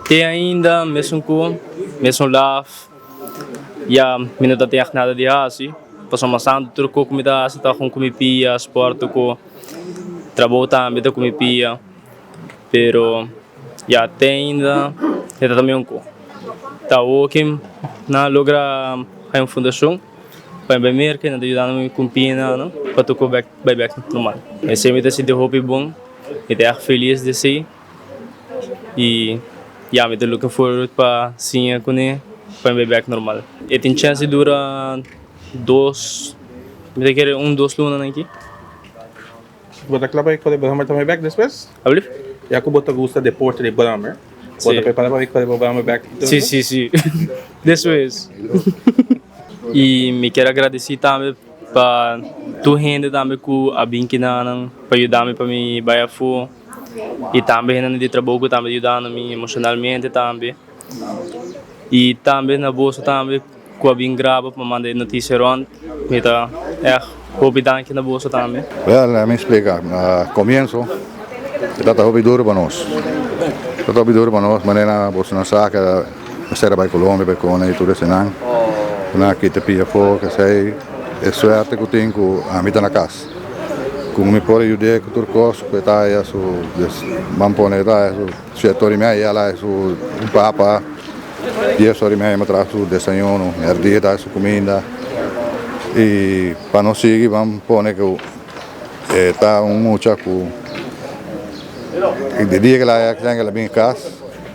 Te ainda mesun ku mesun laf, ya mi no ta tin nada di hasi, pasobra mas tantu tur ku mi ta hasi ta ku mi pia, sport ku trabou tambe ta ku mi pia, pero ya te ainda e ta tambe un ku. Ta awoki nan a logra haña un fundashon pa mi bai merka i nan ta yuda mi ku pia pa tur ku bai bek normal. Esei mi ta sinti hopi bon, mi ta ègt felis di esei. Y ya mi ta looking forward pa siña cune pa mi bay bek normal. E tin chance di dura dos, mi ta kere un dos luna nan aki. Bo ta kla pa e kore brommer ta bay bek despues? Alblief? Ya ku bo ta gusta deporte di brommer, bo ta prepara pa bay kore bo brommer bek? Si, si, si. Despues. Y mi kier agradeci tambe pa tur hende tambe ku a bin kinanan pa yuda mi pa mi bay afo. Y tambe hendenan di trabou cu tambe yudando mi emocionalmente tambe. Y tambe na boso tambe cu a bin graba pa manda e noticia rond. Mi ta echt hopi danki na boso tambe. Wel, laat mi splika. Na comienso e tabata hopi duro pa nos. E tabata hopi duro pa nos manera boso nan sa cu mester a bay Colombia pa cone y tur esenan. Nan a kita pia afo, kesey e suerte cu tin cu ami ta na cas. Ku mi por yud'é ku tur kos ku e ta haya su ban pone e ta haya su siete ora i media el haya su papa dies ora i media mi traha su desayuno mèrdia e ta haya su kuminda i pa nos sigui ban pone ku e ta un mucha ku di dia ku el haya aksidente el a bin kas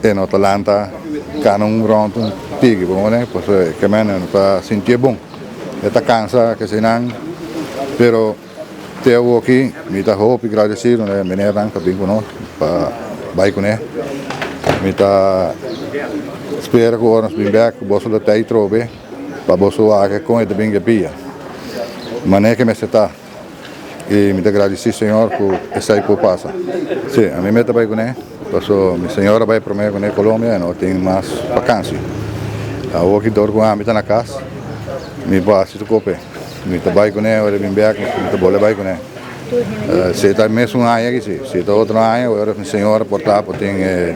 e no ta lanta kana un rònt un tiki bo comprende pasobra e mene no ta sintié bon. E ta cansa kesinan, pero te awoki mi ta hopi gradecido na e menernan ta bin cu nos pa bay cune. Mi ta spera cu ora nos bin bek cu boso lo ta ahi trobe pa boso wak con e ta bin gepia. Manera ke mester ta y mi ta gradici Señor cu esai por pasa. Si, ami me ta bay cune. Paso mi señora bai prome ku ne Colombia e no tin mas vakansi. Awor ki dor ku ami ta na kas, mi por hasi tur kope. Mi ta bai kuné ora e bin bèk, mi ta bole bai kuné. Si e ta mesun aña aki si, si e ta otro aña ora mi señora por ta por tin e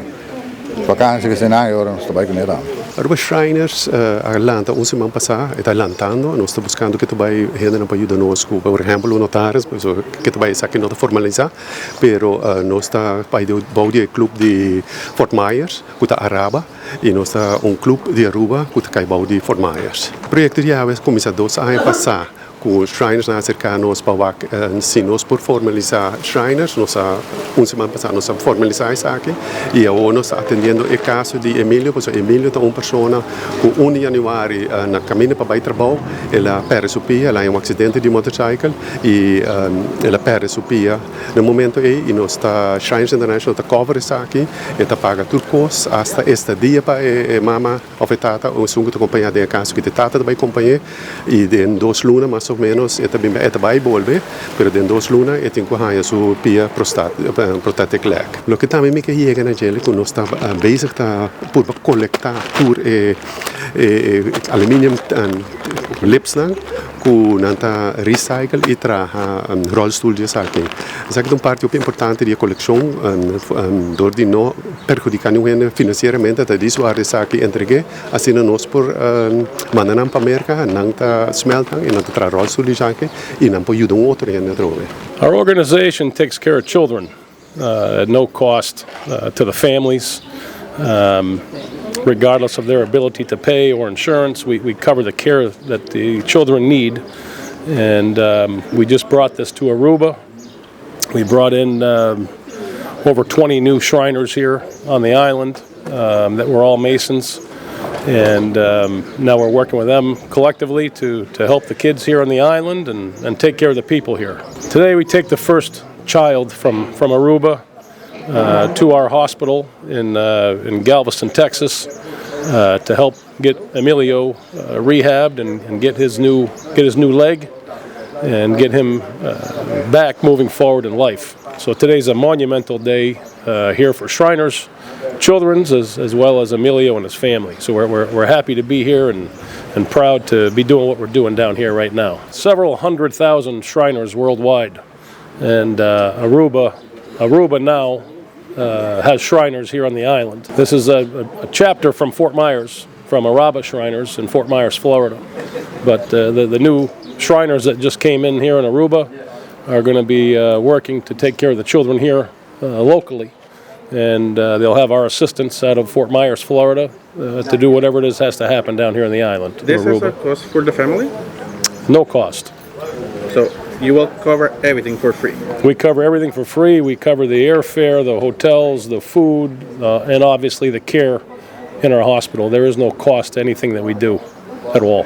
vakansi ku eseinan e ora nos ta bai kuné tambe. Aruba Shriners a lanta un siman pasá, e ta lantando, nos ta buskando ke ta bai hendenan pa yuda nos ku por ehèmpel un notaris, pasobra ke ta bai esaki no ta formalisá. Pero nos ta bai bou di e club di Fort Myers cu ta Araba y nos ta un club di Aruba cu ta cay bou di Fort Myers. Proyecto di awe a cuminsa 2 aña pasa cu Shriners nan a acerca nos pa wak si nos por formalisa Shriners. Nos a un siman pasa nos a formalisa esaki y awor nos ta atendiendo e caso di Emilio pasobra Emilio ta un persona cu 1 di januari na caminda pa bay trabou el a perde su pia, el a haña un accidente di motorcycle. Y el a perde su pia na e momento ey y nos ta Shriners International ta cover esaki, e ta paga tur cos hasta estadia pa e mama of e tata o esun cu ta compaña den e caso cu e tata ta bay compañe y den 2 luna mas o menos e ta bin e ta bay bolbe pero den 2 luna e tin cu haya su pia prosthetic leg. Loke tambe mi ke yega na djele cu nos ta bezig ta purba colecta tur e aluminium lipsnan ku nan ta recycle i traha rolstoel di esaki. Esaki ta un parti hopi importante di e kolekshon dor di no perhudiká niun hende finansieramente ta di suar esaki entreg'é asina nos por manda nan pa Merka nan ta smelt nan i nan ta traha rolstoel di esaki i nan por yuda un otro hende atrobe. Our organization takes care of children at no cost to the families regardless of their ability to pay or insurance. We cover the care that the children need and we just brought this to Aruba. We brought in over 20 new Shriners here on the island that were all Masons. And now we're working with them collectively to help the kids here on the island and take care of the people here. Today we take the first child from Aruba to our hospital in Galveston, Texas, to help get Emilio rehabbed and get his new leg and get him back moving forward in life. So today's a monumental day here for Shriners Children's as well as Emilio and his family. So we're happy to be here and proud to be doing what we're doing down here right now. Several hundred thousand Shriners worldwide, and Aruba now has Shriners here on the island. This is a chapter from Fort Myers, from Araba Shriners in Fort Myers, Florida. But the new Shriners that just came in here in Aruba are going to be working to take care of the children here locally. And they'll have our assistance out of Fort Myers, Florida, to do whatever it is has to happen down here on the island of This is a Aruba. cost for the family, No cost. So you will cover everything for free. We cover everything for free. We cover the airfare, the hotels, the food, and obviously the care in our hospital. There is no cost to anything that we do at all.